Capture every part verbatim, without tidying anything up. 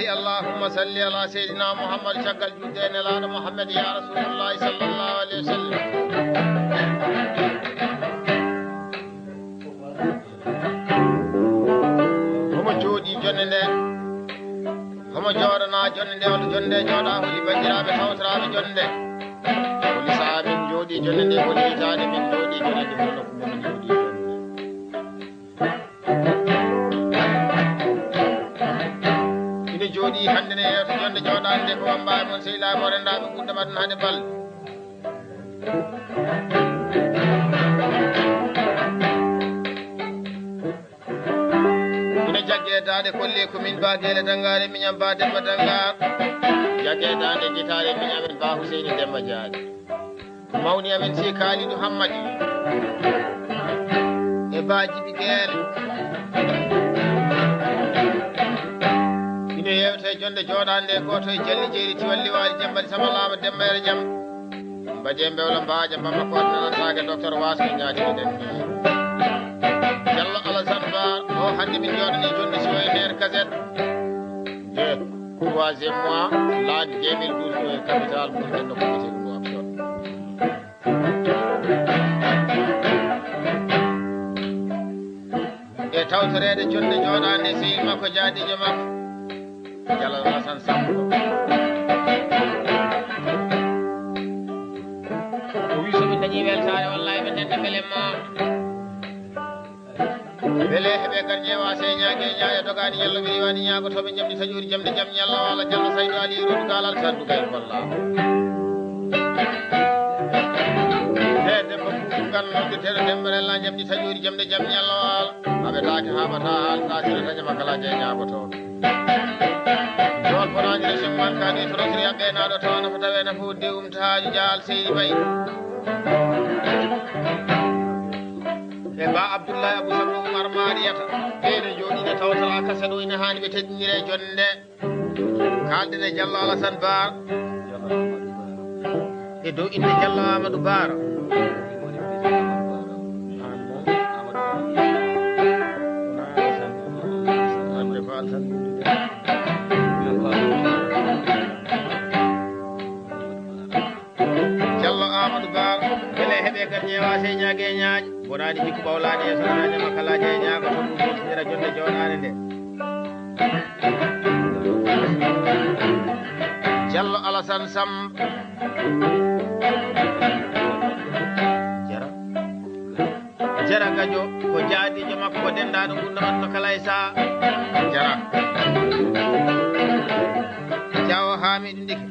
Allahumma salli ala Seydina Muhammad, caggal juulde e Nelaaɗo Muhammad, ya Rasulullahi sallallahu alayhi wa sallam. Homo jooɗii jonnde nde? Homo jooɗanaa jonnde nde? Hol jonnde nde jooɗaa? Holi banndiraaɓe tawtoraaɓe jonnde nde? Holi sahaa min njooɗii jonnde nde? Holi hitaande min njooɗii jonnde nde? Holi nokku min njooɗii jonnde nde? Ina jooɗii hannde ne yeewta jonnde jooɗaande nde ko wammbaaɓe mon sehilaaɓe mo renndaaɓe ɓurɗo mbaɗen hade balɗe. Ina jagge daande kolle ko min Ba Geele Danngaare, miñam Ba Demba Danngaar. Jagge daande gitaare miñamen Ba Huseyni Demba Jaaɗi. Mawni amen si Kaalidu Hammadi e Ba Jibi Geele. Ina yeewta e jonnde jooɗaande nde gooto e Jalli Jeeri Tiwalli Waali Jambadi Sama Laama Demba Yero Jam. Mbaɗee mbewla mbaaja mbamma koot nanantaake Docteur Waas ko ñaatini ɗen. Jallo Alassane Ba, o hannde min njooɗanii jonnde si o e nder gazette. Nde troisième mois, l'an deux mille douze, o e capital Mauritanie, nokku wiyetee ɗum Nouakchott. E tawtoreede jonnde jooɗaande sehil makko, jaadiijo makko, Jalal Hasan Samb. O wi so min dañii weltaare, wallahi min ndenna belemma. Beele heɓe gar ƴeewa sey ñaage ñaaya dogaani ñallo ɓe riwaani ñaagotooɓe jamdi taƴoori jamde jam ñalla wala jallo saydo ali rodu galal sandu gay kolla. Nde debbo kuugal noddeteeɗo Demba Rella jamdi taƴoori jamde jam ñalla wala. Aɓe taake haɓata haalta sira taƴa makala je ñaagotooɓe. Jol fonaani resin man kadi to rosiri aɓɓe naɗo tawa nafa tawe nafa wudde um taaju jaal seydi bay. E Ba Abdullahi Abu Sabri Umar Mariyata. Ɓeeɗo jooɗiiɓe tawtara kasa ɗo ina haani ɓe teddinire jonnde. Kaalden e Jallo Alasan Ba. E dow innde Jallo Amadou Bara. Jallo Amadou Ba, beele heɓe kadi ñeewa sey ñaage e ñaaƴe, bonaani jikku ɓawlaani e soñaaje makkalaaje e ñaago to ɗum fof sira jonnde jooɗaande nde. Jallo Alasan Samb. Jara. Jara Gajo ko jaadiijo makko ko denndaano ngurndan makko kala e saha. Jara. Jawo Hamidu Ndike.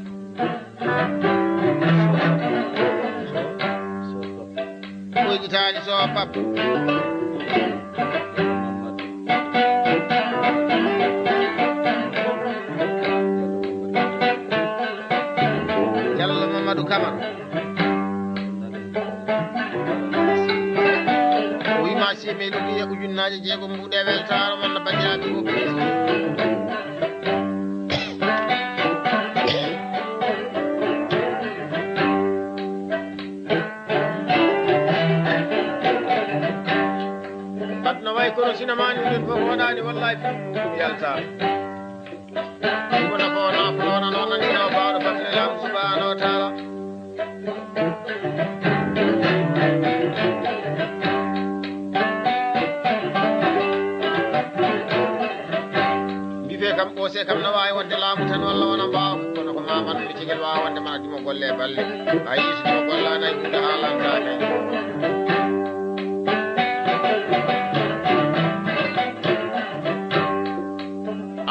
Koyɗitaani so pap. Jallo Mamadou Camara. O wiima si min ɗum wiya ujunnaaje jeegom mbuuɗe weltaaro mon no banndiraaɓe fof. Aduna way kono sinamaani minen fof woɗaani wallahi ɗum yalta. Ɗum wona ko wona ko wona noon nani taw baawɗo battane laamu subhanahu wa taala. Mbiɓe kam ɓoose kam no waawi wonde laamu tan walla wona mbaawa kono ko maman mi cigel waawa wonde mana dimo golle e balle a yiisi dimo gollaani ay ɓuuɗa haalanta kay.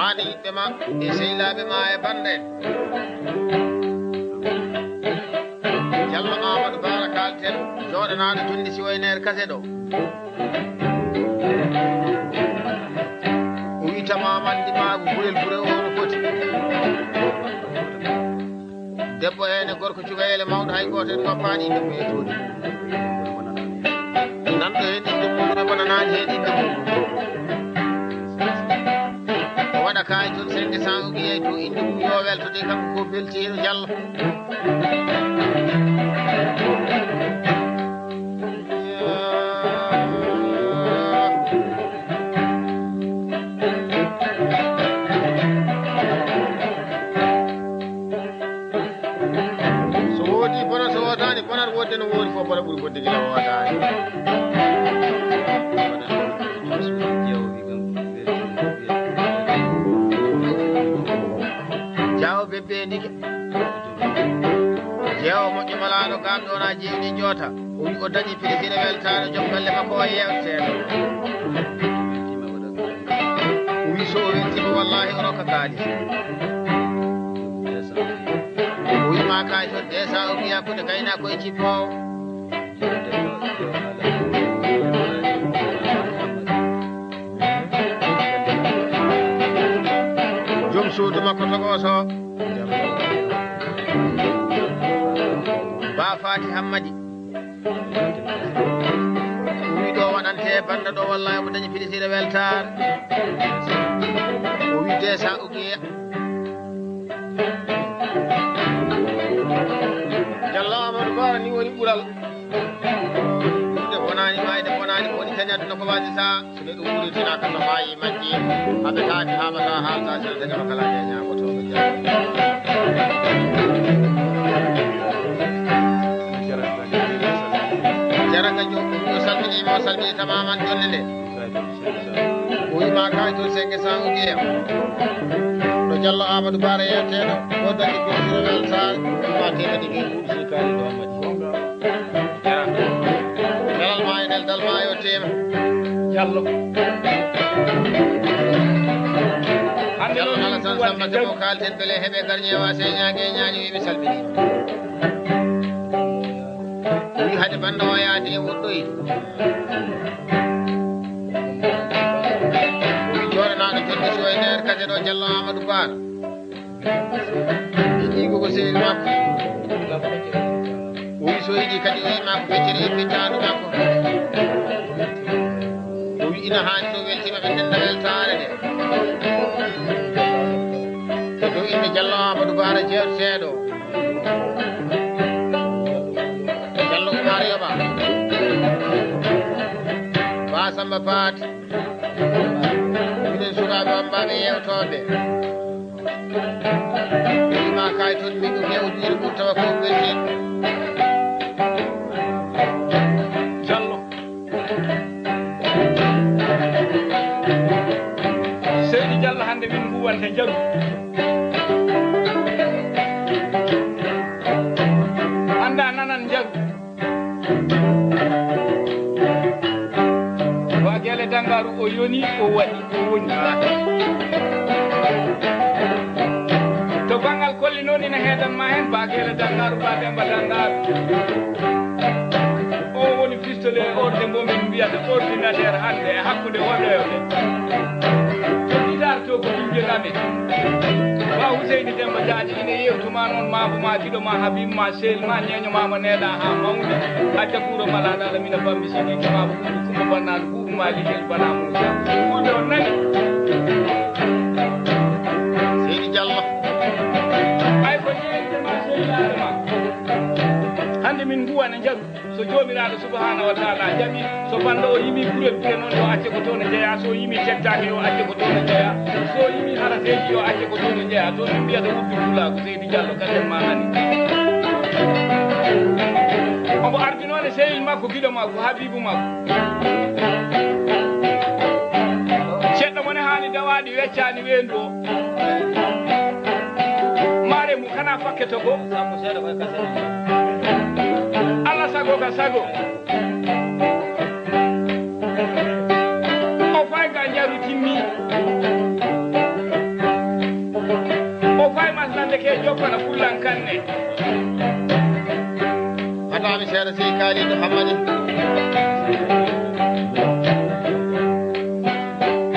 Aade yiɓɓe ma e sehlaaɓe ma e bannde en. Jallo Amadou Bara Kalten jooɗanaaɗo jonde si wayneere kase ɗo. O wi tama manndi maagu gurel gure o no foti. Debbo heen e gorko cukayeele mawɗo hay gooto en ngoppaani inde mum e tuuɗi. Nanɗo heen inde mum e bonanaani heen inde mum. O waɗa kaay toon cinq cent o ɓiyey to inde mum yo welto de kanko ko beltiino Jallo. Jaawo bebbe ndike. Jeewo moƴƴo malaaɗo gaam ɗo na jeeɗi joota. O wi o dañi pilisire weltaano joom galle makko o yeewteeɗo. O wi so o weltiima wallaahi o rokka kaalis. O wi ma kaay toon desa o wiya ko nde gayna koye cippoowo. Joom suudu makko togooso. Ba Fati Hammadi. O wi ɗo waɗante banda ɗo wallaahi mo dañi pilisire weltaare. O wi desa o geya. Jallo Amadou Bara ni woni ɓural. Nde bonani maayde bonani ko woni kañat no ko waji sa. So neɗɗo wuuritinaka so maayi majji, haɓetaaki, haɓata, haalta, sene dañono kala e ñaagotooɗo jam. Jaraga Joop, o salminiima, o salmini tamaman jonde nde. O wima kaay to cinq cents o jeeya. Ɗo Jallo Amadou Bara yewteɗo, o dañi ko siro weltaare, o wima temedde joyi. Dalal ma e nder dal ma yo teema. Jallo. Hannde Jallo noon kala min tan kuwante samba jaru. Demo kalten bele heɓe garñewa se ñaage ñaani wiɓe salmini. Wi hade banda o yaade e woɗɗoyde. Wi jooɗanaɗo jonde so e nder kate ɗo Jallo Amadou Bara. Yiɗi ko ko sehil makko. O wi so yiɗi kadi o yima ko feccere e feccaandu makko. O wi ina haani so weltima ɓe tenda weltaare nde. E dow inde Jallo Amadou Bara jeewteteɗo. Jallo Oumar Yoba. Ba Samba Paate. Minen sukaaɓe wambaaɓe yeewtooɓe. Ɓe wima kaay toon min ɗum yeewtiri pour tawa ko welti. Jallo. Seydi Jallo hannde min mbuwante jaru. Annda nanan jaru. Wa Gele Dangaaru o yoni, o waɗi, o woni. To banngal kolli noon ina heedan ma heen, Ba Gele Dangaaru, Ba Demba Dangaaru. O woni pistolet orde mo min mbiyata ordinateur hannde e hakkunde waɗoyooɓe. To guitar to ko ɓinngel amen. Ba Huseyni Demba Jaaji ina yewtuma noon, maabo ma, giɗo ma, Habib ma, Sel ma, ñeeño ma mo neeɗa haa mawni, hajja kuuro malaaɗo Alla, mina bambi sigi, maabo kuuɗo kumba bannaano, kuuɗo ma ligel bana mum jam. Fulɓe on nani. Seydi Jallo. Ay ko ñeeñde ma, sehilaaɓe ma. Hannde min nguwa ne njaru. So Joomiraaɗo Subhaanahu wa Taala jaɓi, so banndo o yimi gure gure noon, yo acce ko toon o jeyaa, so o yimi tettaake, yo acce ko toon o jeyaa, so o yimi haraseeji, yo acce ko toon o jeyaa, toon min mbiyata wuddu Pulaagu, Seydi Jallo, kasen ma nani. Omo ardinoo ne sehil makko, giɗo makko, Habiibu makko. Ceɗɗo mo ne haani dawaani, weccaani weendu o. Maare mum kana fakke to goo. Alla sago ka sago. O fay ka njaru timmi. O fay maslande ke jokkana kullan kanne. Hataami seeɗa sey Kaalidu Hammadi.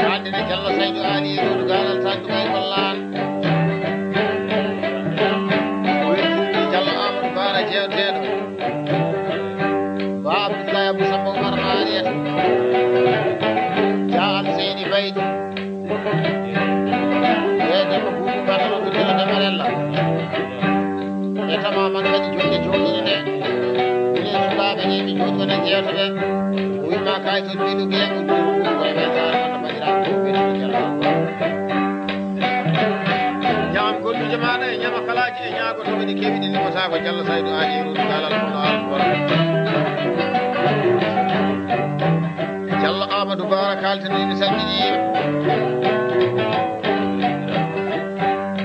Haalde ne Jallo Saydu Aali Ruudu Gaalal Tandu Kay Kollaan. O weltini Jallo Amadou Baara jeewteeɗo. Ba Abdoulaye Abou Samba Oumar Maariyata. Jaa Alseydi Baydi. Yeeso ko buubu mbaɗa ɗo ɓe jogata Marella. E tama man kadi jonde jooɗude nde. Minen sukaaɓe ne ɓe jooɗi wona jeewtoɓe. O wima kay to mbiɗo mbiya ko ɗum ko e weltaare wonno banndiraaɓe fof ɓe ɗum jalla. Ñaam golluuje maaɗa e ñama kalaaji e ñaago to ɓe ɗi kewi ɗi limata ko Jallo Saydu Aali e Ruudu Gaalal Kono Aali Kono. Baara Kaaltanoy, mi salminiima.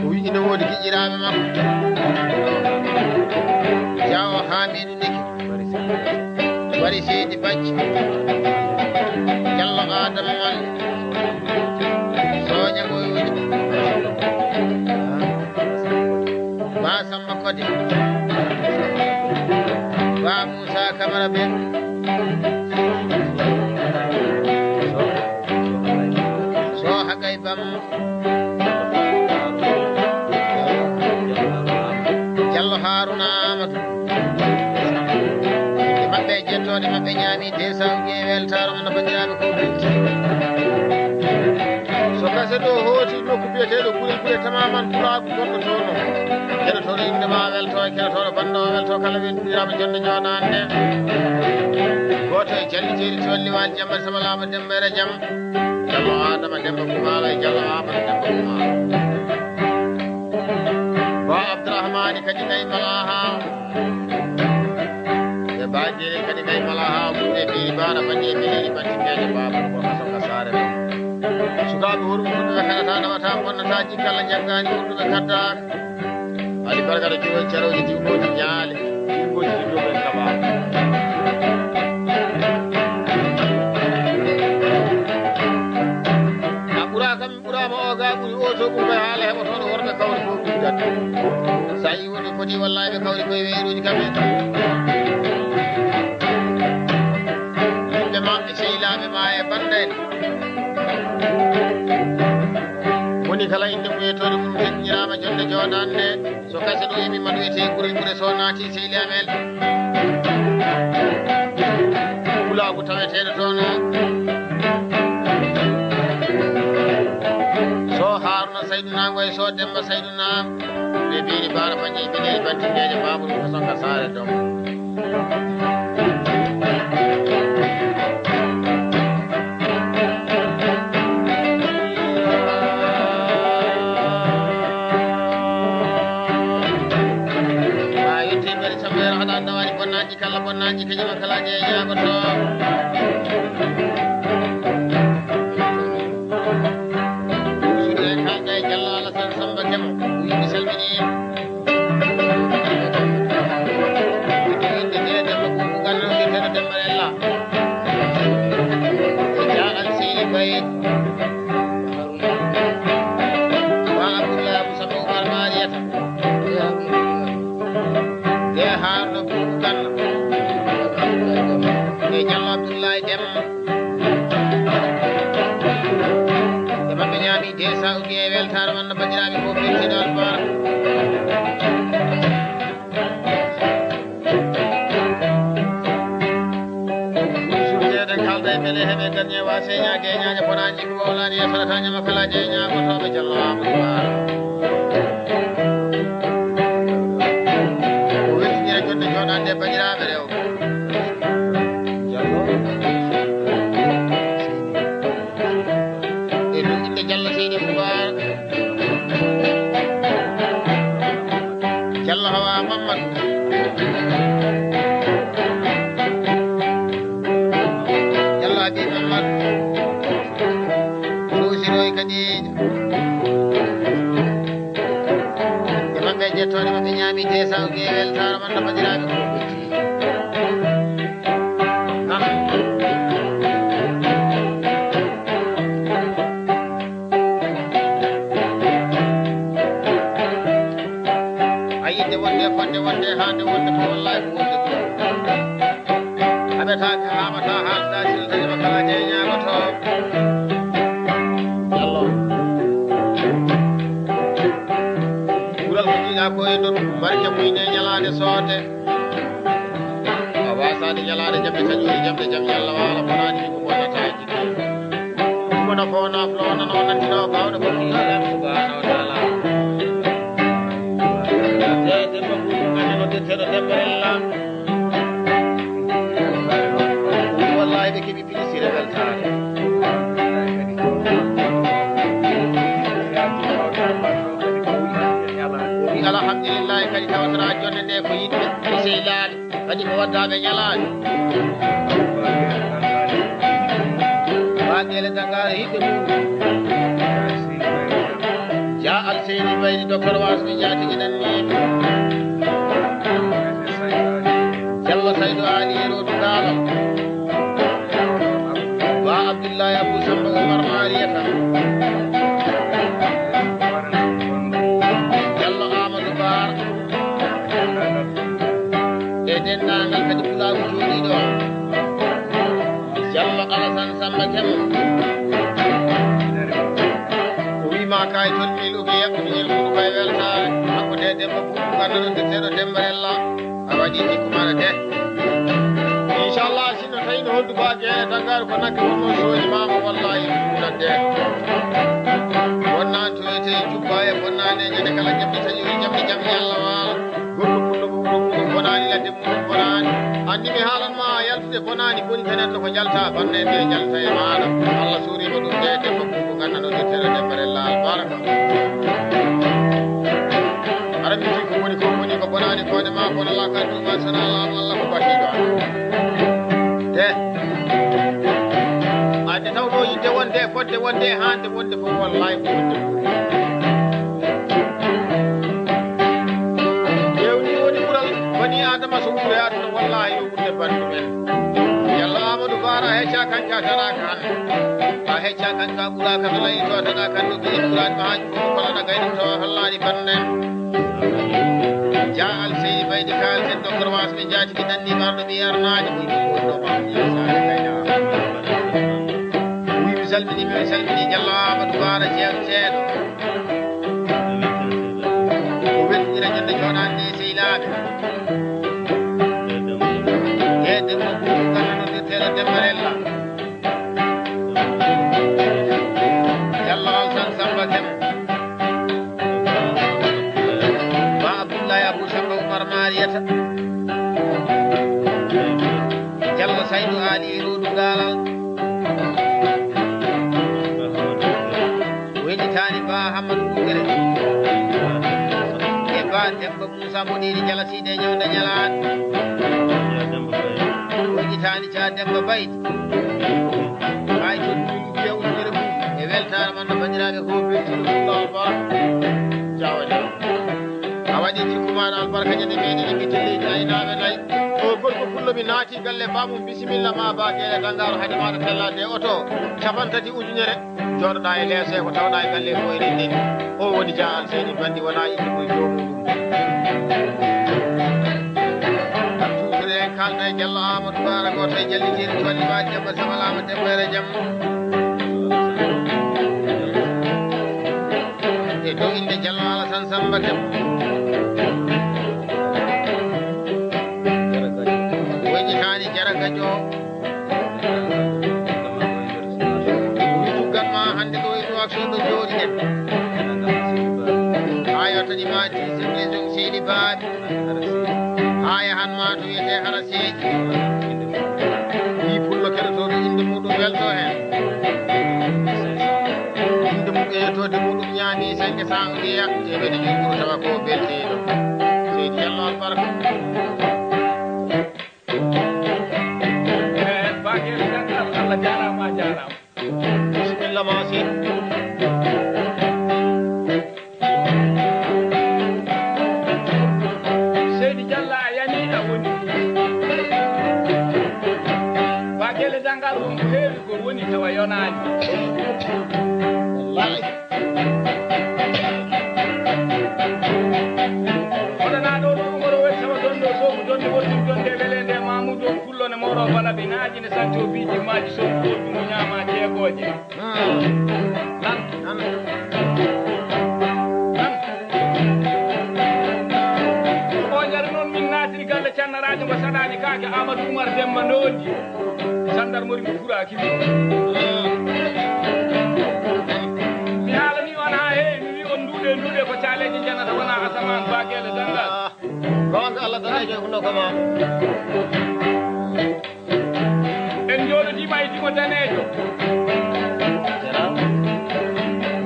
O wiyi ina woodi giƴƴiraaɓe makko. Jaawo Haamiidu Niki. Wari Seydi Bacci. Jallo Aadama Wal. Sooña Ɓoyuujo. Ba Samba Kode. Ba Moussa Camara Ben. Soha Gaye Bam. Jallo Haruna Amadou. Yimɓe maɓɓe e jettooɗe maɓɓe ñaami de sawƴe weltaaro. Banndiraaɓe ko belti. So kase ɗo hooti nokku biyeteeɗo Gure Gure tamaman pulaagu gonɗo toon o. Keɗotooɗo innde ma welto, e keɗotooɗo bannda o welto, kala ɓe duɗiraama jonde jooɗaande. Gooto e calli jeeri tolli waali jamma sama laama Demba e jam. Jallo Adama Demba Kumaalo e Jallo Aamadu Demba Kumaalo. Ba Abdourahmani kadi kay Malaha. Ɓe baajeele kadi kay Malaha, ɓurɓe piiri baara baɗi e piiri baɗi keeje baaba ko kaso ka saare ɗo. Sukaaɓe worɓe fudɓe kaɗata ɗawata bonnata jikkalla jaggaani fudɓe kaddaaka. Ali barkata jowo carooji diwmooji ñaale diwmooji ɗi jogo en kaɓaaka. A ɓuraaka Ɓuraama o ga ɓuri o to ɓuri koye haala heɓotooɗo worɓe kawri fof ɓuri gadde. So a yii wonɓe foti wallahi ɓe kawri koye weeruuji kamɓe. Yimɓe ma e sehlaaɓe ma e bannda en. Moni kala innde mum e yettode mum feññiraama jonde jooɗaande. So kase ɗo yimi ma ɗo wiyetee Gure Gure so naati sehli amen. Pulaagu taweteeɗo toon o. So Haruna Saydu Nango e so Demba Saydu Nam. Ɓe biiri baara bañi bileri banti geeje baaburu ko sonka saare dom. Ma yetti bari samere haɗa nawari bonnaaji kala bonnaaji kañum kala je ñaagoto. Suudu e kalda e Jallo Alasan Samba Kemo. Wi mi salmini. Inde nde Demba Buubu Ganno, inde nde Demba Ella. Jaagal Seydi Baye. Ba Abdoulaye Abou Samba Oumar Mariata. Nde Haruna Buubu Ganno. E Jallo Abdoulaye Demba. E maɓɓe ñaami de sa'uge e weltaare man no banndiraaɓe fof beltiiɗo albaara. Suuɗeɗen kalda e mele heɓe gardien wase ñaage e ñaaje fonaaji ko wawlaani e farata ñama kala je ñaagotooɓe Jallo Amadou Ba. Ko weltinire jonde jooɗande banndiraaɓe rewɓe. Jallo. E ɗum innde Jallo Seydi Moubar. Jallo Hawa Mammad. Jallo Habib Mammad. Ɗo siroy kadi. E maɓɓe jettooɗe maɓɓe ñaami de sawge weltaare man no banndiraaɓe. A yiɗde wonde, fodde wonde, haande wonde, ko wallahi ko wonde ko. Haɓetaake, haɓata, haalda, silta, jama kala je ñaagoto. Jallo. Ɓural ko jiiɗa ko e nder barke mum ne ñalaande soode. A wasaade ñalaande jamɗe kañum e jamɗe jam Yalla waala bonaani ko bonnata jiɗɗo. Ɗum wona ko naflo wona noon nanndino baawɗo ko ɗum Yalla subhanahu wa taala. Te debbo ngu ngannde noddirteeɗo debbo en laamɗo. Wallahi ɓe keɓi piɗi sire weltaare. Wi alhamdulillahi kadi tawata jonde nde ko yiɗɓe sehilaaɓe. Kadi ko waddaaɓe ñalaani. Geele Danngaare hiɗɓe mum. Ja Alseyni Baydi, Docteur Wasmi Jaatigi nanni. Jallo Saydu Aali Yeru Dugaalo. Ba Abdullahi Abu Samba Umar Mariyata. Jallo Amadou Baar. E denndaangal kadi pulaagu jooɗiiɗo o. Jallo Alasan Samba Kemo. O wiima kaay toon mil uge yaɓɓude ñel muɗum koye weltaare. Hakkunde Demba Buubu, ganduɗo ndeteɗo Demba Rella. A waɗi jikku maɗa de. Inchallah, sinno tawi no hoddu ba geene Danngaare ko nagge wonno sooji mama, wallahi ɗum ɗum nagge. Wonnaan to wiyete jubba e bonnaande ñande kala jamɗi taƴi jamɗi jamɗi Allah waala. Gorko pullo ko ɓuri muɗum bonaani, ladde muɗum bonaani. Anndi mi haalan ma yaltude bonaani, boni tan neɗɗo ko jalta, bannde nde jalta e maaɗa. Allah suuriima ɗum de, debbo ko ko ganndano deftere deftere laal baraka. Ara mi ko woni ko woni ko bonaani ko ne ma, kono la ka ɗum ma sana laamu Allah ko batiiɗo. De. Ande tawɗo yidde wonde, fodde wonde, hande wonde fof wallahi ko wonde. Ƴeewni woni ɓural bani Adama so wuure aduna, wallahi yo wuurde bandu men. Yalla Amadou Bara a hecca kanka tana kan. A hecca kanka ɓura ka tana ito tana kan no ɓe ɓurani ma haji ko kala na gayno to hallani bande. Ja Alseydi Baydi Kaalten, Docteur Wasɓe Jaatigi Danni, marɗo ɓiy arnaaji, o yimɓe wonno ma, Yero Saare Kayna. Wi mi salmini, mi salmini Jallo Amadou Bara Ceeɗo Ceeɗo. O weltinira jonde jooɗaande e sehilaaɓe. E debbo buubu kala no noddirteeɗo Demba Rella. Jallo Alsan Samba Kemo. Ba Abdullahi Abu Samba Umar Mariyata. Jallo Saydu Ali Ruudu Gaalal. Weñitaani Ba Hamadu Ɓuggere. E Ba Demba Muusa Mboɗeeri Jalasiiɗe Ñawda Ñalaani. Weñitaani Caa Demba Baydi. Hay to ɗum wiya ujunere mum e weltaare mon no banndiraaɓe ko beltiiɗo ɗum ɗo albarka. Jawa jawa. A waɗi jikku maaɗo albarka ñande meeɗen e mbitte leydi aynaaɓe nayi. O gorko pullo mi naati galle bamum, bisimilla ma Ba Geele Danngaaro, hade maaɗa tellade e oto capantati ujunere. Jooɗoɗa e leese ko tawɗa e galle ko enen ndenndi. O woni Jaa Alseyni Banndi wona inde mum joomuɗum. Tuutude en kalda e Jallo Amadou Bara, gooto e jallitiiɗo Colli Ba Demba Samal Amadou Demba Yero Jamma. E dow inde Jallo Alasan Samba Kemo. Weñitaani Jara Gajo. Wi tuggan ma hannde ɗo e Nouakchott ɗo jooɗiɗen. Haa yo taƴi ma dix-septième région Seydi Baabi. Haa yahan ma to wiyetee Hara Seeji. Wi pullo keɗotooɗo innde muɗum welto heen. Innde mum e yettoode muɗum ñaami senge saango jeeya. Teemedde joyi ɓuro tawa ko belteeɗo. Seydi Jallo albarka. Eh, Ba Geele Danngaaro, Allah jaaraama, a jaaraama. Bisimilla ma seydi. Seydi Jallo a yanii a woni. Ba Geele Danngaaro won ko heewi ko woni tawa yonaani. Wallahi. Hoɗanaa ɗo ɗo Umaro woni tawa donɗo soomu donde wonti donde weleende Mamudu on. Pullo ne mooro bala ɓe naaji ne santo biiji maaji sodu ko ɗum ñaama jeegooje. Nan. Nan. O ñande noon min naatiri galle cannaraajo ngo saɗaani kaake Amadou Oumar Demba Ndondi. Sandarmori mo furaaki mi. Mi haalani on haa heewi, mi wi on nduuɗe, nduuɗe ko caaleeje njanata wona asamaan Ba Geele Danngaaro. Goonga Allah daneejo e hunduko ma. En njooɗodiima e jimo daneejo.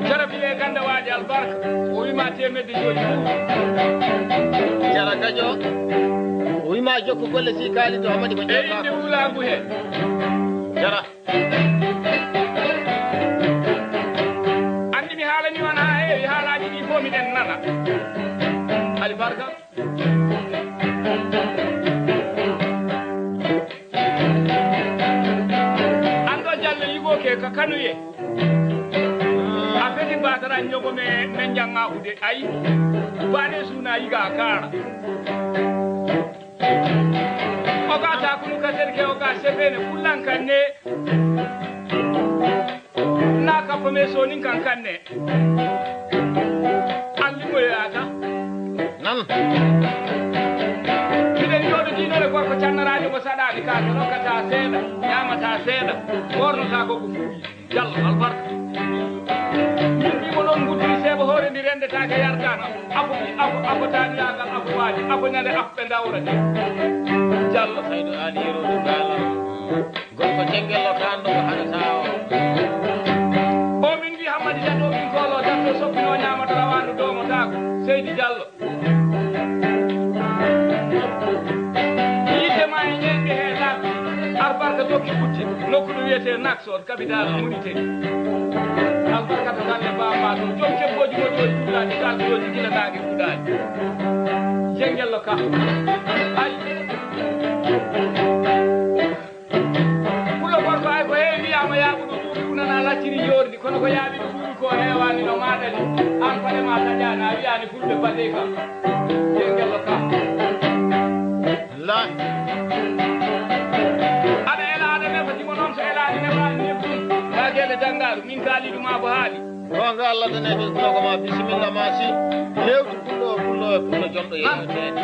Jara wiyee ganda waaji albarka. O wiima teemedde joyi mum. Jara Gajo. O wiima jokku golle si kaali to Hamadi ko e jooɗa. Inde wulaagu he. Jara. Ka Kano ye. A feti batara nyogo me, me njanga ude. Ai. Bane suna yiga kara. Oga ta kunu ka terke oga sebene kulan kanne. Na ka pame sonin kan kanne. An limo ya ta. Nan. Miɗen jooɗo diinoore gorko cannaraajo mo saɗaani ka, ko rokkata seeɗa, ñaamata seeɗa, ɓornota ko ko fuuyi. Jallo, albarka. Min mbimo noon nguddi seeɓa hoore ndi renndetaake yardaaka. Afo, afo, afo taaniyaagal, afo waaji, afo ñande afɓe ndawrete. Jallo. Saydu aali yeroɗo gaala. Gorko jengel o kaanɗo ko haɗata o. O min mbi Hammadi Jatto min koolo Jatto soppino ñaamata rawaandu domotaako. Seydi Jallo. Yiɗde ma e ñeeñɓe he laaɓi. Arbarka tokki ɓutti. Nokku ɗo wiyetee Naksor, kabitaal Muritani. Albarka to galle baaba to. Joom kebbooji moƴƴooji ɗuɗɗaani, kaalgooji gila naange fuɗaani. Jengel o ka. Ay. Pullo gorko ay ko heewi wiyaama yaaɓuɗo ɓuuɓi unana lacciri jorndi, kono ko yaaɓi ɗo ɓuuɓi ko heewaani no maaɗani, aan paɗe ma taƴaani, a wiyaani fulɓe batey kam. Jengel o ka. Wallaahi. Aɗa ela, aɗa nefa, timo noon so elaani nefaani nefɗum. Yaa gelle Dangaaru, min kaaliiɗo ma ko haali. Goonga Allah daneejo, pullo ko ma, bisimilla ma si. Hewti pullo, pullo e pullo jomɗo yeewteede.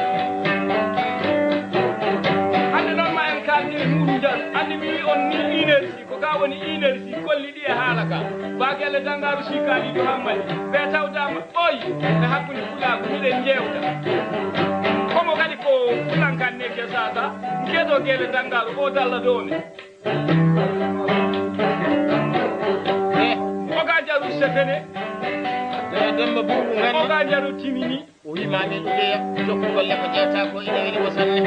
Hannde noon ma en kaaldir muudu njaru. Anndi mi wii on ni énergie, ko ka woni énergie, kolli ɗi e haala ka. Baagelle Dangaaru si kaaliiɗo Hammadi. Ɓe tawdaama, oy, e hakkunde pulaagu, miɗen njeewta. Komo kadi ko fulankan nekke sasa, ngeɗo gelle Dangaaru, o dalla doone. Eh, oga jaru sefene. Eh, Demba Bubu ngani. Oga jaru timini. O wi ma min ɗum jeya, jokku golle ko jewta ko ina weli ko sanne.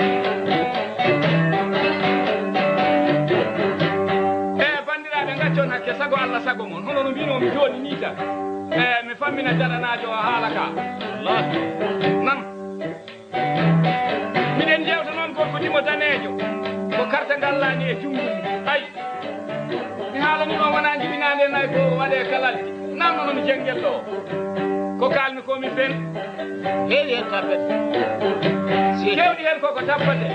Eh, banndiraaɓe, ngaccon hakke, sago Allah, sago mon. Hono no mbinomi jooni ni tan. Eh, mi fammina jaranaajo o haala ka. Wallahi. Nam. Miɗen jewta noon gorko dimo daneejo, ko karta ngallani e junngo mum. Ay, mi haalani on wonaa jibinaande nayi ko waɗe kalaldi. Nam noon mi jengel ɗo. Ko kaalmi ko mi fen. Heewi heen tappete. Si kewɗi heen koko tappate.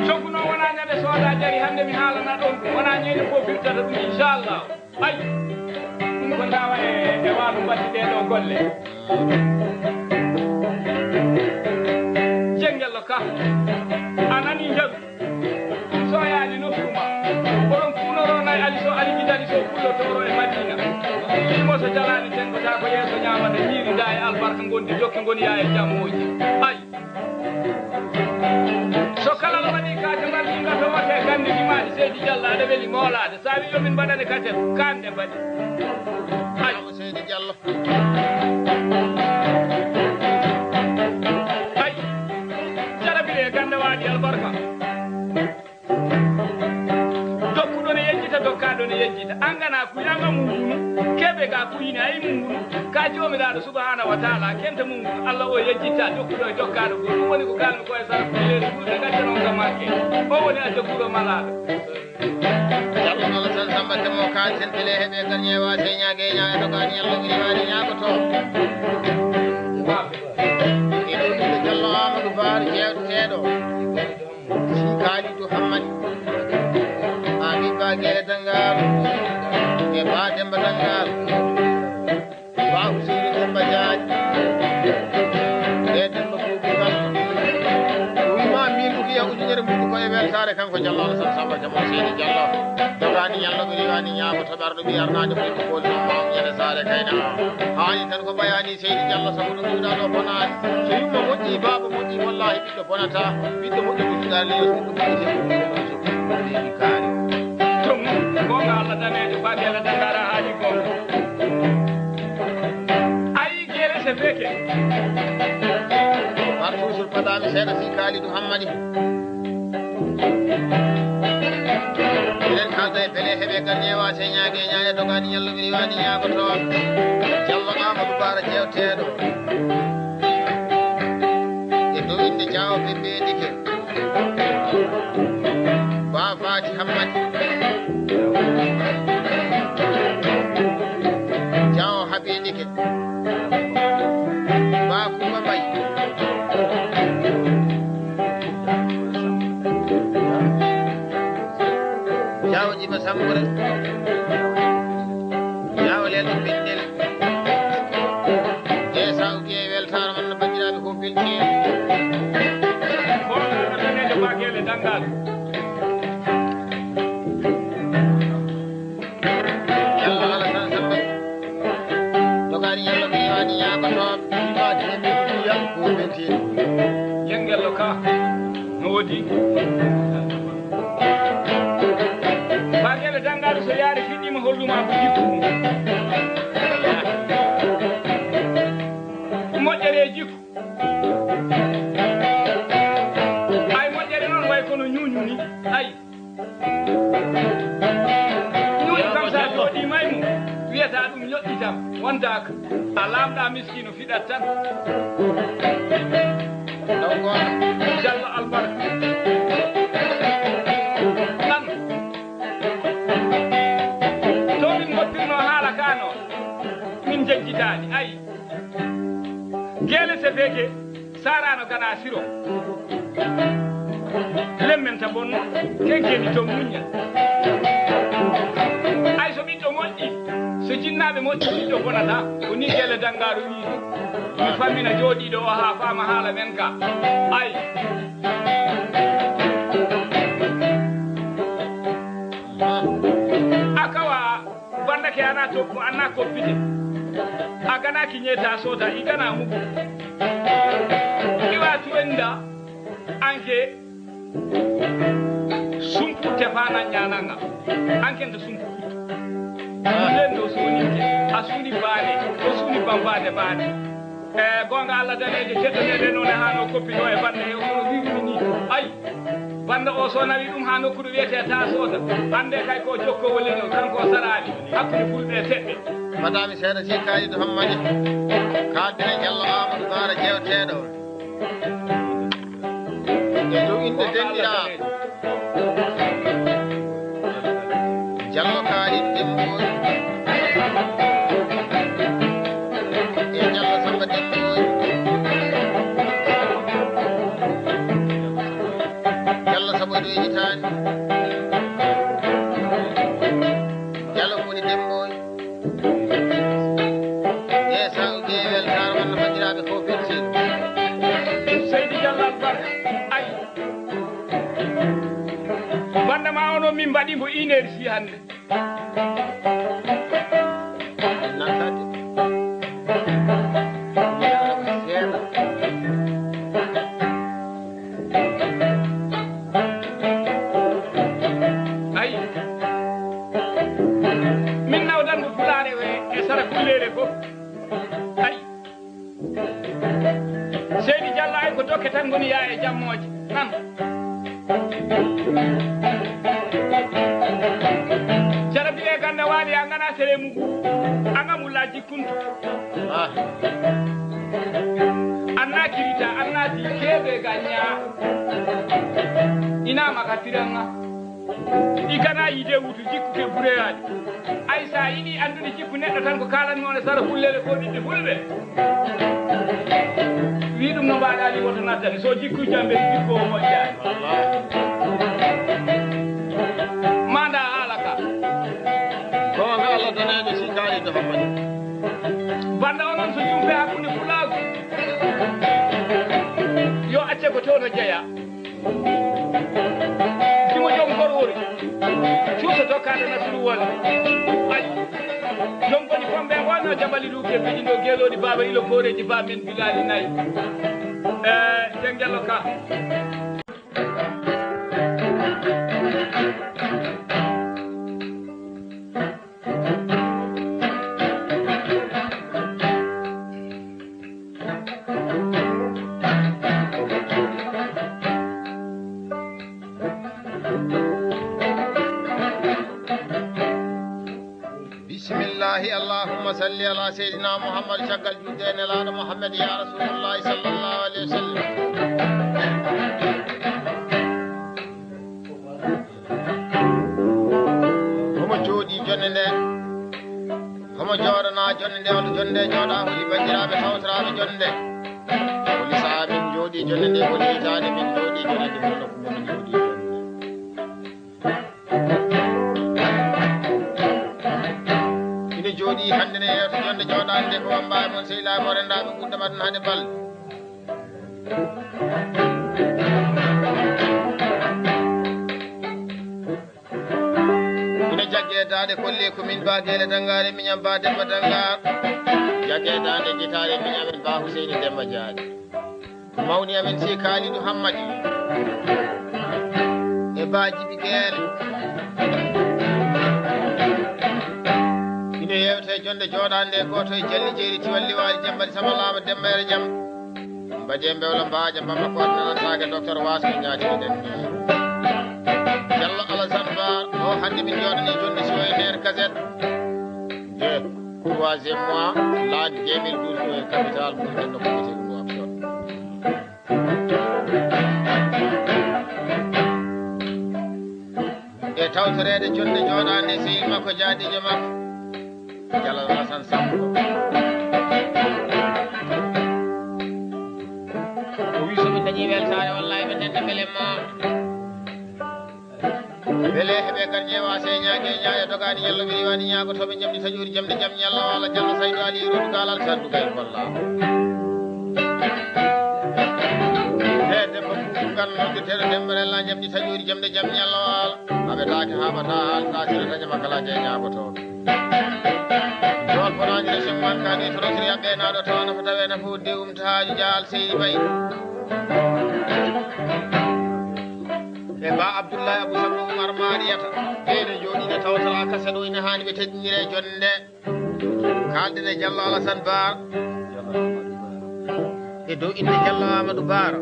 Coggu noon wonaa ñande sooda jari hannde mi haalana ɗon ɗum. Wonaa ñande ko firtata ɗum, inchallah. Ay, ɗum ko ndawa e, e waalo mbaɗi ɗee ɗoo golle. Jengel ka, a nani njaru. Ɗum soyaani nofru ma. Oɗon kuunoro nayi ali so ali gidali so pullo toro e Madina. Ɗimo so jalaani tengotaa ko yeeso ñaamata ñiiri nda e albarka ngondi jokki ngoni yaa e jammooji. Ay. So kala no waɗi kaake mbaɗi ngam ɗo waɗde gannde ɗi maaɗi seydi Diallo aɗa weli moolaade. So a wi yo min mbaɗane katel, kaanɗe mbaɗi. Ay. Seydi Diallo. Ay. Jarabire e gannde waaɗi albarka. Dokkuɗo ne yejjita, dokkaaɗo ne yejjita. An ngana kuy, an a mungunu. Keɓe ga kuyini, ay mungunu. Ka Joomiraaɗo subhaanahu wa taala, kenta mungunu. Allah o yejjitta, dokkuɗo e dokkaaɗo. Ko ɗum woni ko kalmi ko e sara ko leeri fulɓe gacce noon ka makke. O woni a jokkuɗo malaaɗo. Jallo Allah tan samba temo ka sen tele heɓe gar ñeewa se ñaage ñaage to ka ñallo iri waɗi ñaago to. Iɗo ɗum Jallo Amadou Baar jeewteteeɗo. Si Kalidou Hammadi, Amin Ba Gere Danngaaro, e Ba Demba Danngaaro, Ba Ousseynou Demba Diagne, e Demba Boubou Kane. O wima min Rukiya ujunere mum ko e weltaare kanko Jallo Alassane Samba Jamo Seydi Diallo. Dogaani Yallo ɓe riwaani ñaamo to ɓerɗo ɓi arnaade ko ko booli ɗum mawñere saare kayna. Haali tan ko ɓayaani Seydi Diallo sabu ɗo ɓiwɗa ɗo bonaani. So yumma moƴƴi, baaba moƴƴi, wallahi ɓiɗɗo bonata. Ɓiɗɗo moƴƴo ko sukaare leyo, ɓiɗɗo moƴƴo ko ɓiɗɗo moƴƴo ko ɓiɗɗo kaari. Ɗum goonga Allah daneejo, Baabiyel Danngaara haali goonga. Ayi, Gere se feke. Par toujours paɗaami seeɗa si Kalidou Hammadi. Eɗen kalda e pele heɓe gar ñeewa se ñaage ñaage dogaani ñallo mi riwaani ñaagoto. Jallo Amadou Bara jeewteeɗo. E dow innde Jaawo Bebbe Dike. Ba Faati Hammadi. Jiba Sambre. Yawlel ɗum ɓiɗɗel. E sawki e weltaare mon no banndiraaɓe ko beltiiɗo. Kono daneejo Bakele Danngal. Yalla Alasan Sambe. Dogaani yalla mi waɗi yaako toon. Jibaade ɓe ko beltiiɗo. Yengello ka. No woodi. Bakele Danngal so yaari fiɗɗiima holluma ko jikku mum. Moƴƴere e jikku. Ay moƴƴere noon way kono ñuuñu ni. Ay. Ñuuñu kam sa jooɗiima e mum, wiyata ɗum ñoƴƴitam, wondaaka. A laamɗa miskiino fiɗat tan. Ɗaw goonga. Jallo albarka. An. To min ngoppirno haala ka noon, min njejjitaani. Ay. Geele sefeeke, saaraano gana siro. Lemmen ta bonno, kenkeni to muñña. Ay so ɓiɗɗo moƴƴi, so jinnaaɓe moƴƴi, ɓiɗɗo bonata. Ko ni Geele Danngal wiiri. Mi fammina jooɗiiɗo o haa faama haala men ka. Ay. A kawa. Banda ke ana to, ana koppite. A gana ki ñeta sota, i gana mugu. Iwa tuwenda, anke sumpu tefana ñananga. Anke nda sumpu. Lendo suninke, a suni bane, o suni bambade bane. E goonga Allah, daneejo teddaneede noon e haa no koppi ɗo e bannde he hono wi'umi ni. Ay, bannde o so nawi ɗum haa nokkudu wiyetee ta sooda, annde kay ko jokkoowo leñol, kanko o saraani hakkunde fulɓe e teɓɓe. Mbatami seeɗa si kaalido hammadi. Kaadine Jallo Amadou Baara jewteeɗo. E dow innde denɗiraa. Jallo Kaari Demboy. E Jallo Samba Demboy. Jallo Samba ɗo e hitaani. Jallo Moni Demboy. E sawge weltaare mon no banndiraaɓe fof beltiiɗo. Seydi Jallo Albarka, ay. Bannda ma ono min mbaɗi mbo une heure si hannde. Naataade. Seeɗa. Ay. Min nawdango pulaare e sara kulleere fof. Ay. Seydi Jallo, ay ko dokke tan ngoni yaa e jammooje. Nan. Jarabi e ganda waali a ngana sere mugu. A ngamu laaji kuntu. Ah. Anna kirita, anna di kebe ganya. Ina maka tiranga. I gana yiide wutu jikku ke bureyaani. Ay, so a yiɗi anndude jikku neɗɗo tan, ko kaalatnoo e sara fulleere ko ɓiɓɓe fulɓe. Wi ɗum no mbaɗaani woto nattani. So jikku jambe, jikku o moƴƴaani. Manda haala ka. Goonga Allah daneejo si kaali to hammani. Banda onon so jumpe hakkunde fulaagu. Yo acce ko to no jeya. Simo jom gorwori. Cuuso tokkaade Nasru woni. Ay. Jom boni fombe wonno jabali luuke biji ndo gelodi baba ilo koreji ba min bilali nayi. Eh, jengelo ka. Bismillahi, Allahumma salli ala Seydina Muhammad, caggal juulde e Nelaaɗo Muhammad, ya Rasulullahi sallallahu alayhi wa sallam. Homo jooɗi jonde nde? Homo jooɗana jonde nde? Walla jonde nde jooɗa? Holi banndiraaɓe tawtoraaɓe jonde nde? Holi sahaa min jooɗi jonde nde? Holi hitaande min jooɗi jonde nde? Holi nokku min jooɗi jonde nde? Hande ko wamba e mon sehilaaɓe o renndaaɓe ɓurɗo mbaɗen hade balɗe. Ina jagge daande kolle ko min ba Geele Danngaare, miñam ba Demba Danngaar. Jagge daande gitaare miñamen ba Huseyni Demba Jaari. Mawni amen si Kaalidu Hammadi e ba Jibi Geele. Ina yewte jonde jooɗaande gooto e Jalli Jeeri Tiwalli Waali Jambali Sama Laama Demba Yero Jam. Mbaɗe mbewla mbaaja mbamma ko nanataake docteur Waas ko ñaati ko den. Jallo Alasan Ba o hannde min jooɗani jonde si o e nder gazette. Nde troisième mois, l'an deux mille douze, o e capital ɓurɗen no ko wiyetee ɗum o Abidjan. E tawtoreede jonde jooɗaande sehil makko jaadiijo makko Jalal Hasan Sambo. O wi so min dañi weltaare wallahi min nenne belemma. Bele heɓe garñe wase ñaage ñaaya dogaani ñallo mi riwani ñaago to ɓe jamdi taƴori jamde jam ñallo wala jalla saydo ali rodu galal sandu gay kolla. Nde debbo kuugal noddeteɗo dembarella jamdi taƴori jamde jam ñallo wala. Aɓe taake haɓata hal tasira taƴa makala je ñaagoto. Jol fonaji de summan kani to rosiri aɓe naɗo to nafa tawe nafa udde umtaaji jaal seydi bay. E ba Abdullahi Abu Sabba Umar Mariyata. Ɓeɗo jooɗiɓe tawtara kase ɗo ina hani ɓe teddinire jonde. Kalden e Jallo Alasan Baara. E dow innde Jallo Amadou Baara.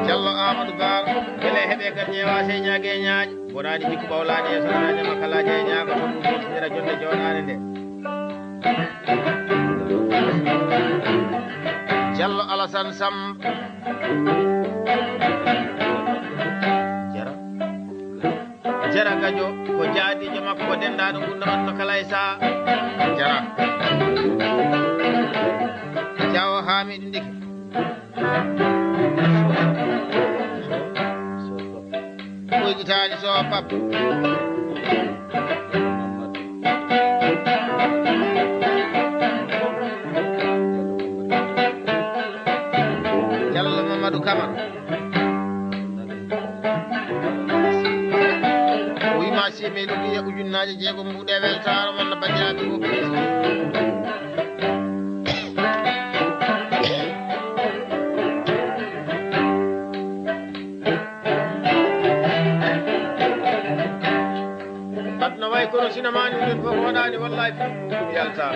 Jallo Amadou Baara. Bele heɓe kadi ñeewa sey ñaage e ñaaƴe. Bonaani jikku ɓawlaani e sanaaje makkalaaje e ñaago to ɗum fof hira jonde jooɗaade nde. Jallo Alasan Samb. Jara. Jara Gajo ko jaadiijo makko ko denndaaɗo ngurndan makko kala e saha. Jara. Jawo Haamiidu Ndike. Koyɗitaani so pap. Jallo Mamadou Camara. O wiima si min ɗum wiya ujunnaaje jeegom mbuɗe weltaaro mon no banndiraaɓe fof. Aduna wayi kono sinamaani minen fof woɗaani wallahi ɗum yalta.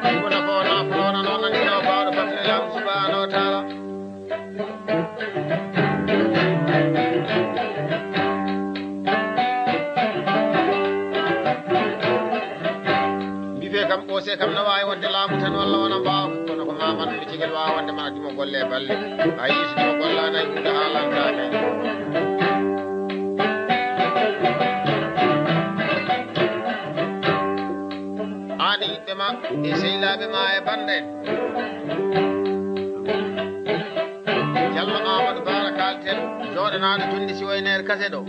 Ɗum wona ko wona ko wona noon nani taw baawɗo battane laamu subhanahu wa taala. Mbiɓe kam ɓoose kam na waawi wonde laamu tan walla wona mbaawa kono ko maman mi cigel waawa wonde mana dimo golle e balle a yiisi dimo gollaani ay hunde haalanta kay. Aan e yiɓɓe ma e sehilaaɓe ma e bannde en. Jallo Amadou Bara Kalten jooɗanaaɗo jonde si wayneere kase ɗo.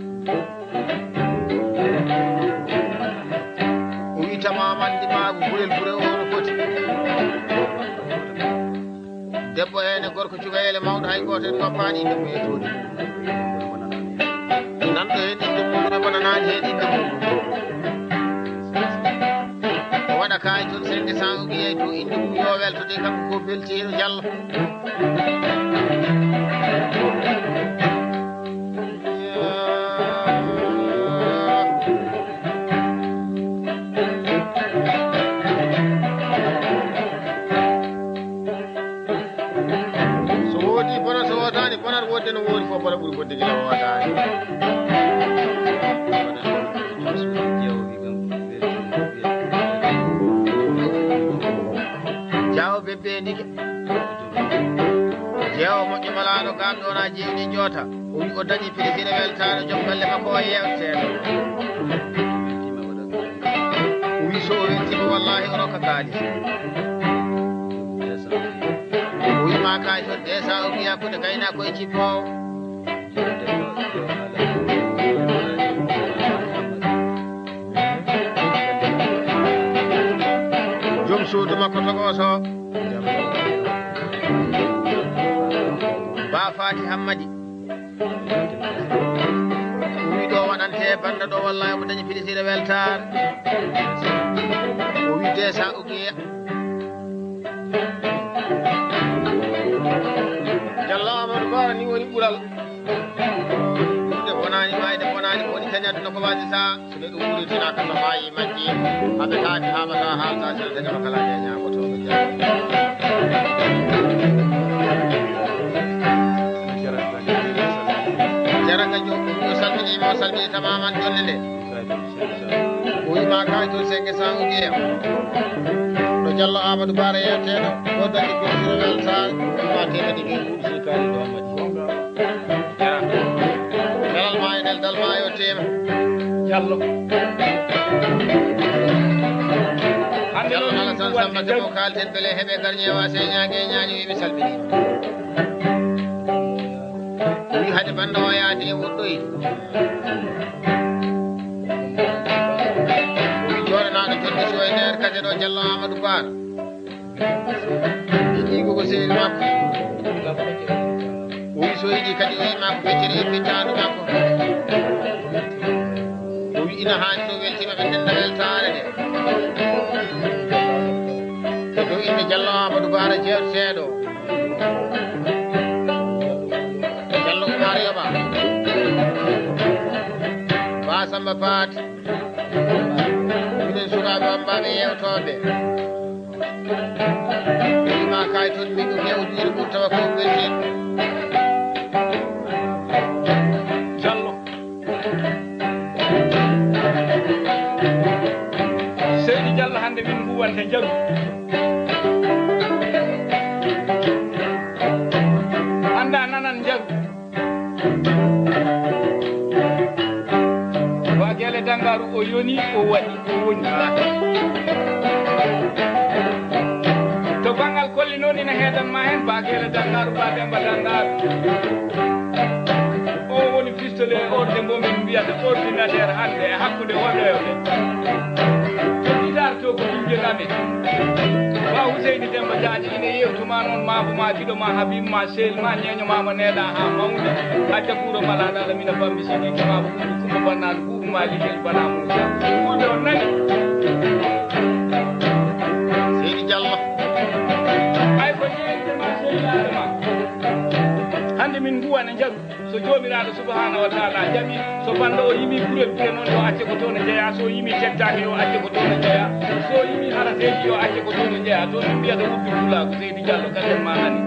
O wi tama manndi maagu gurel gure o no foti. Debbo heen e gorko cukayeele mawɗo hay gooto en ngoppaani inde mum e tuuɗi. Nanɗo heen inde mum e bonanaani heen inde mum. O waɗa kaay toon sende san o ɓiyey to inde mum yo welto de kanko ko beltiino Jallo. So woodi bona so woodaani bonat wodde no woodi fof bona ɓuri wodde gila woodaani. Jawo bebbe ndike. Jeewo moƴƴo malaaɗo gaaɗo ɗon a jeewɗi joota. O wi o dañi pilisire weltaano joom galle makko o yeewteeɗo. O wi so o weltiima wallaahi o rokka kaalis. Kay to desa o wiya ko de kayna ko e cippoowo. Joom suudu makko togooso. Ba Faati Hammadi. O wi ɗo waɗante banda ɗo, wallahi mo dañi filisire weltaare. O wi desa o wiya. Jallo Amadou Bara ni woni ɓural. Ɗe bonaani maayde, bonaani ko woni kañat no ko waji sa. So neɗɗo wuuritinaka so maayi majji, haɓetaaki, haɓata, haalta, sene daña makala je ñaagotooɓe jam. Jaraga Joop, o salminiima, o salmini tamaman jonde nde. O wiima kay to cinq cents o ɓiyam. No Jallo Amadou Bara yewteɗo, o dañi ko siro weltaare, o wiima temedde joyi. Belal ma e nder dal ma yo teema. Jallo. Hande Jallo noon Alassane Samba Demo kalten bele heɓe garñewa se ñaage ñaage wi mi salmini. Wi hade banda o yaade e woɗɗoyi. Wi joɗanaɗo jonde so e nder kate ɗo Jallo Amadou Bara. Yiɗi ko ko sehil makko. O wi so yiɗi kadi o yima ko feccere e feccaandu makko. O wi ina haani ɗo weltima ɓe ndenda weltaare nde. E dow inde Jallo Amadou Bara jeewteteeɗo. Jallo Umar Yoba. Ba Samba Paate. Minen sukaaɓe wambaaɓe yeewtooɓe. Ɓe wima kay toon min ɗum yeewu juuri ɓur tawa ko welti. Jallo. Seydi Jallo hannde min mbuwante njaru. Annda nanan njaru. Wa Geele Danngaru o yoni, o waɗi, o woni. To banngal kolli noon ina heedan ma heen, Ba Geele Danngaru, Ba Demba Danngaru. O woni pistolet orde mbo min mbiyata ordinateur hannde e hakkunde waɗoyoɓe. To guitar to ko ɓinngel amen. Ba Huseyni Demba Jaaji ina yewtuma noon, maabo ma, giɗo ma, Habib ma, Sel ma, ñeeño ma mo neeɗa haa mawni, acca kuuro mala ɗaɗa, mina bambi sigi, ma ko ɓuri kumba bannaaɗo, kuuɓu ma ligel bana mum jam. Fulɓe on nani. Seydi Jallo. Ay ko jeeyde ma seydi Adama. Hannde min nguwa ne njaru. So Joomiraaɗo Subhaanahu wa Taala jaɓi, so banndo o yimi gure gure noon, yo acce ko toon o jeyaa. So o yimi tettaake, yo acce ko toon o jeyaa. So o yimi harateeji, yo acce ko toon o jeyaa. Toon min mbiyata wuddu Pulaagu, Seydi Jallo, kasen ma nani.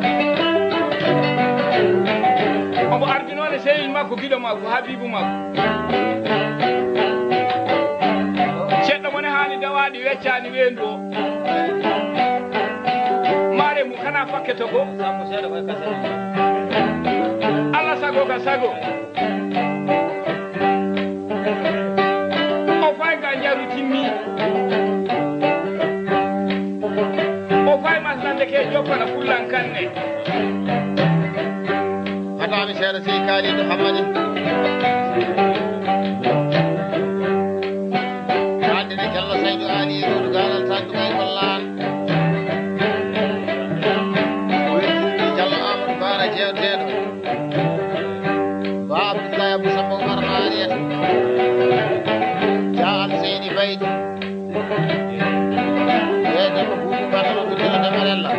Omo ardinoo ne sehil makko, giɗo makko, habiibu makko. Ceɗɗo mo ne haani dawaaɗi, weccaani weendu o. Maare mum kana fakke to ko. Alla sago ka sago. O fay ka njaru timmi. O fay maslande ke jokkana kullan kanne. Hataami seeɗa sey Kaalidu Hammadi. Haalde ne Jallo Saydu Aali Ruudu Gaalal Tandu Gay Wallaan. O weltini Jallo Amadou Baara jeewteeɗo. Ba Abdullahi Abou Samba Oumar Mariyata. Dia Al Seydi Baydi. E debbo buubu mbaɗano ko jela demarella.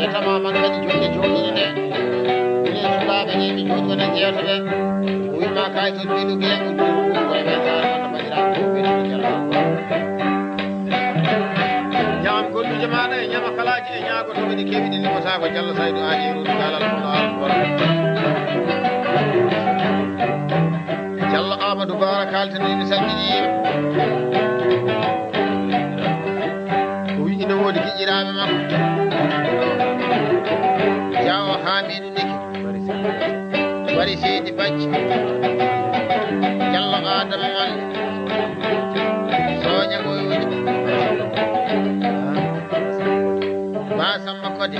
E tama man kadi jonde jooɗiɗo nde. Minen sukaaɓe ne mi jooɗi wona jeewtoɓe. O wima kay to mbiɗo mbiya ko jooɗi ko e weltaare wonno bandiraɓe ko ɓe jooɗi jalla. Ñaam golluuje maɗa e ñama kalaaji e ñaago to mbiɗi kewi ɗi limotako Jallo Saydu Aali e Ruudu Gaalal kono Amadou Boro. Jallo Amadou Bara kaltani mi salminiima. O wi ina woodi giƴƴiraaɓe makko. Jaawo Haamiidu Niki. Wari Seydi Bacci. Jallo Adama Wal. Sooña Boy Wuji. Ba Samba Kode.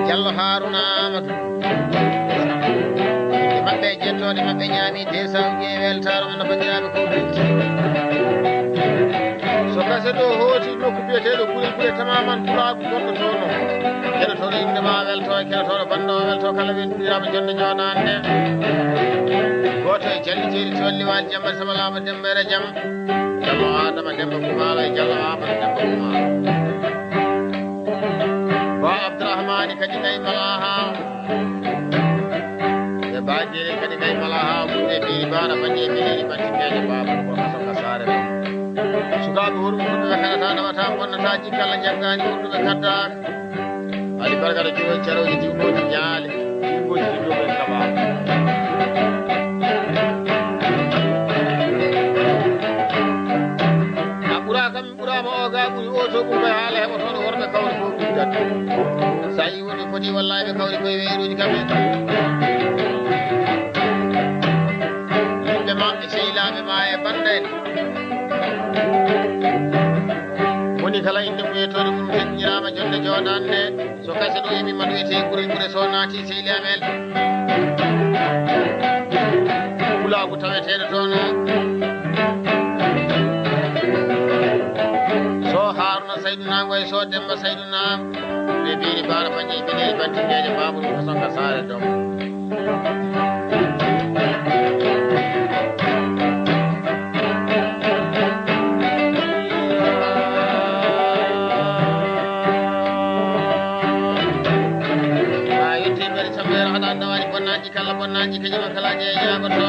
Jallo Haruna Amadou. Ɓe maɓɓe e jettooɗe maɓɓe ñaami de sawƴe weltaare wonno banndiraaɓe ko bilti. So kase ɗo hooti nokku biyeteeɗo Gure Gure tamaman pulaagu gonɗo toon o. Keɗotooɗo innde ma welto, e keɗotooɗo banndo o welto, kala ɓe duɗiraama jonde jooɗaande. Gooto e jalli jeeri toon liwaali jamma sama laama Demba e Rajam. Jallo Adama Demba Kumaalo e Jallo Amadou Demba Kumaalo. Ba Abdourahmani kadi kay malaha. E Ba Gere kadi kay malaha. Ɓe Biri Bara Bañi e Biliri Batinkeeje Baaba ko kaso ka saare ɗum. Sukaaɓe worɓe fottuɓe kaɗata ɗawata bonnata jikkalla jaggaani fottuɓe kaddaaka. Ali barkata jowo carooji diwgooji ñaale, diwgooji ɗi jogo en kaɓaama. A ɓuraa kam, mi ɓuraama o ga ɓuri o to ɓuri koye haala heɓotooɗo worɓe kawri fof ɓuri gadde. So a yii wonɓe foti wallahi ɓe kawri koye weeruuji kam en. Yimɓe ma e sehlaaɓe ma e bannda en. Woni kala innde mum e yettoode mum teddiniraama jonde jooɗaande. So kase ɗo yimi ma ɗo wiyetee Gure Gure so naati sehli amen. Pulaagu taweteeɗo toon o. So Haruna Saydu Nango e so Demba Saydu Nango. Ɓe Biri Bara Bañi Biliri Batinkeeje Baaba ɗum ko Sonka Saare Dom. Ma yetti bari sambeero haɗa annda waɗi bonnaaji kala bonnaaji kañum kala jeeyaago to.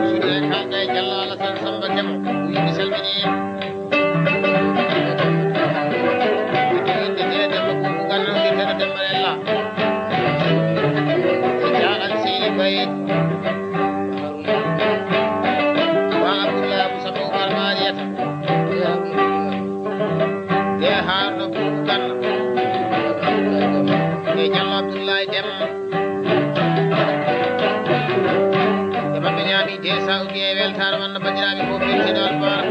Suudu e kalda e Jallo Alasan Samba Kemo. Yimɓe salmini. Inde de Demba Kuku Ganno, inde de Demba Ella. Jaaɗal Seydi Baye. Ba Abdoulaye Abou Samba Oumar Mariata. De Haruna Kuku Ganno. De Jallo Abdoulaye Dem. Ɓe maɓɓe ñaami de sawgi e weltaare wonno banndiraaɓe fof beltiiɗo albaara.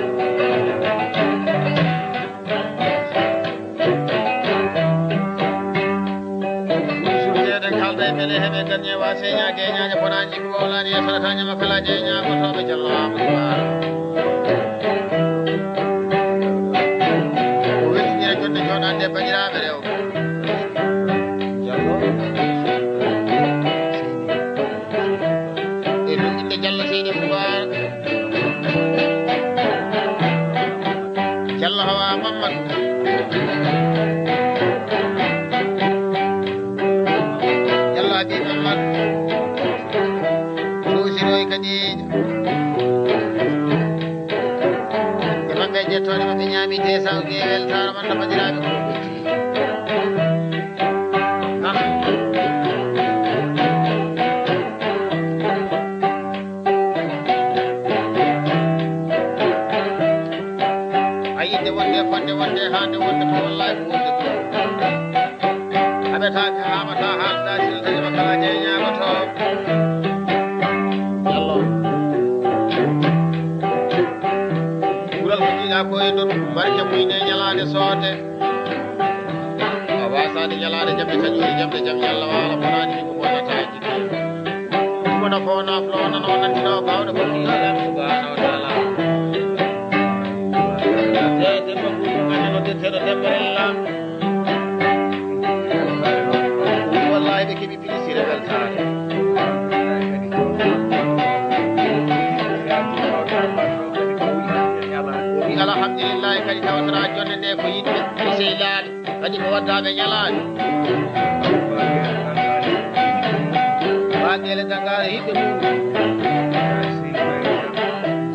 Suuɗeeɗen kalda e mele heɓe gardien wa seña geñaaje bonaaji ko wowlaani e farata ñama kala jeñaagotooɓe Jallo Amadou Ba. Ko weltinire jonde jooɗande banndiraaɓe rewɓe. Jallo. E ɗum innde Jallo Seydi Moubar. Jallo Hawa Mammad. Jallo Habib Mammad. Ɗo siroy kadi. E maɓɓe jettooɗe maɓɓe ñaami de sawge weltaare man no banndiraaɓe. A yiɗde wonde, fodde wonde, haande wonde, ko wallahi ko wonde ko. Haɓetaake, haɓata, haalda, silta, jama kala jeñaago to. Yallo. Ɓural ko jiiɗa ko e nder barke mum ne ñalaande soode. A wasaade ñalaande jamɗe taƴoori jamɗe jam ñalla waala fonaani ko bonnata jikki. Ɗum wona fof naaflo wona noon nanndino baawɗo ko ɗum Allah subhanahu wa taala. Te debbo ngu ngannde noddirteeɗo debbo en lam. Wallahi ɓe keɓi piɗi sire weltaare. Wi alhamdulillahi kadi tawata jonde nde ko yimɓe sey laali. Kadi ko waddaaɓe ñalaani. Baagele Danngaare yiɗɓe mum.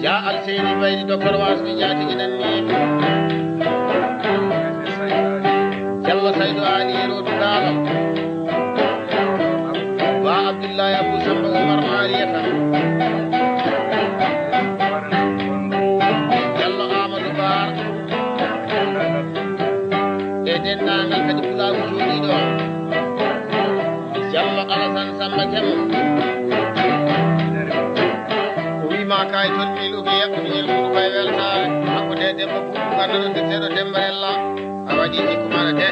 Ja Alseyni Baydi Docteur Wasmi Jaatigi nan ni. Jallo Saydu Ali Rodu Daalo. Ba Abdullahi Abu Samba Umar Mariyata. Jallo Amadou Baar. E denndaangal kadi pulaagu jooɗiiɗo o. Jallo Alasan Samba Kemo. Ay tolni luuki yaɓɓude ñel mum ko e weltaare. Hakkunde Demba Buubu, ganduɗo ndeteɗo Demba Rella. A waɗi jikku maɗa de.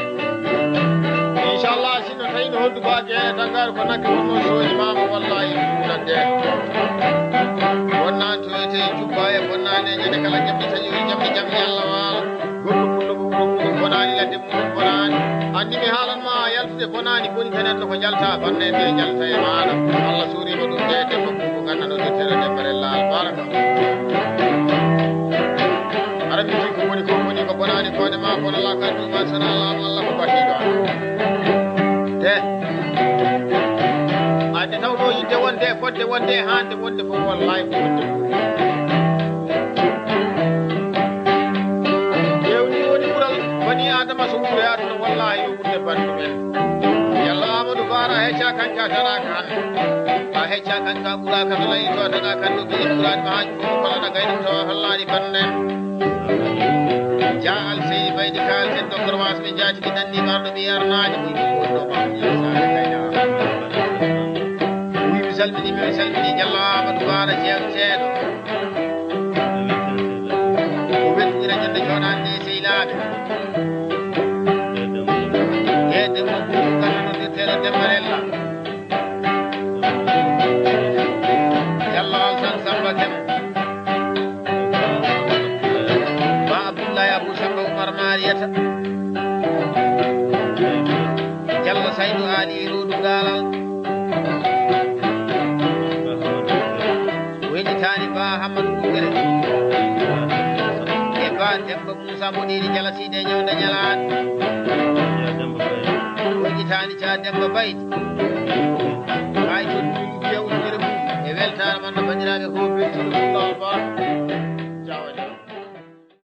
Inchallah, sinno tawi no hoddu ba geene taggaade ko nagge wonno sooji mama, wallahi ɗum de. Wonnaan to wiyete jubba e bonnaande ñande kala jamɗi taƴi jamɗi jamɗi Allah waala. Goɗɗo pullo ko ɓuro muɗum bonaani, ladde muɗum bonaani. Anndi mi haalan ma yaltude bonaani, boni tan neɗɗo ko jalta, bannde nde jalta e maana. Allah suuriima ɗum de, debbo ko ganndano deftere deftere laal baraka. Ara mi ko woni ko woni ko bonaani ko ne ma kono la ka duma sana la Allah ko bahido. De. Ade tawno yidde wonde, fodde wonde, hande wonde ko wallahi ko wonde. Ƴeewni woni ɓural bani Adama so wuure aduna, wallahi yo wuurde bandu men. Yalla Amadou Bara hecca kanka tana kan. A hecca kanka ɓura kan layi to tana kan no ɓe ɓurani ma haji ko kala na gayno to hallani bande. Ja al sey baydi kal ten doktor was ɓe jaati ki danni marɗo ɓe yarnaji ko ko do ma ya sare kayna. Wi mi salmini mi salmini Yalla Amadou Bara jeew ceeɗo. Ko weltira jonde jooɗaande e sehlaaɓe. E debbo buubu kala no noddirteeɗo Demba Rella. Yalla Alsan Samba Kane. Ba Abdullahi Abu Samba Umar Mariyata. Yalla Saydu Ali Ruudu Gaalal. Weñitaani Ba Hammadu Ɓuggere. E Ba Demba Muusa Mboɗeeri Jalasiiɗe Ñawda Ñalaani. Weñitaani Ca Demba Baydi. Ɓay to ɗum wiya Ɓuggere mum. E weltaare mon no banndiraaɓe ko beltiiɗo ɗum ɗo Ba.